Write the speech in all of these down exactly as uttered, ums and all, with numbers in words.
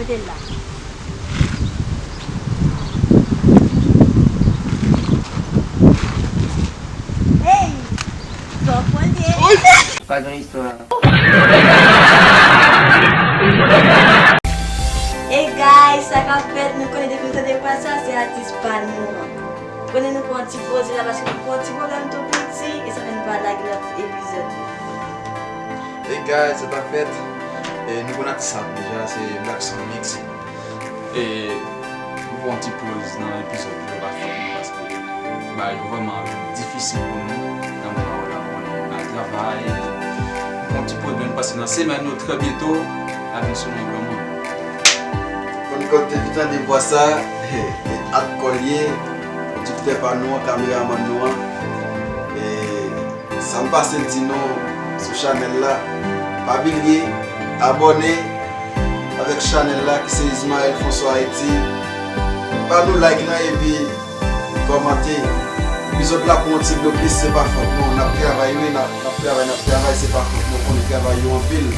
Te la. Hey! Sa w pran l ye? Pa gen istwa. Hey guys, sa k ap fèt? Nou konnen depi nou tande vwa sa, se atis pa nou an. Konnen nou pran ti poze la paske nou pran ti pwoblèm tou piti, e sa fè nou pa lage lòt epizòd. Hey guys, sa k ap fèt? E nou konn atis sa deja, se Black Sound Mix. E nou pran ti poz nan epizòd yo pa fèt nou paske bagay yo vrèman difisil pou nou nan moman la konnen n ap travay. Nou pran ti poz, men nou panse nan semèn yo trè byento n ap vin sou nou vrèman. Konn kote vi tande vwa sa, e ak kò l ye, pwodiktè pa nou an, kameramann nou an. E sa m pase di nou sou chanèl la, pa bliye abòne avèk chanèl la ki se Ismaël François Haïti. Ba nou like nan epi kòmante. Epizòd la pran yon ti blo plis, se pa fòt nou. N ap travay wi, n ap, n ap travay, n ap travay, se pa fòt nou. Konnen travay yo anpil.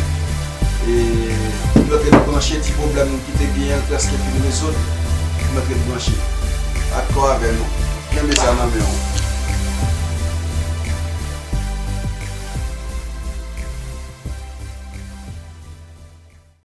E nou antre nou branche, ti pwoblèm ki te genyen l prèske fin rezoud. Nou antre nou branche. Ak kò avè nou. Kenbe sa nan men w.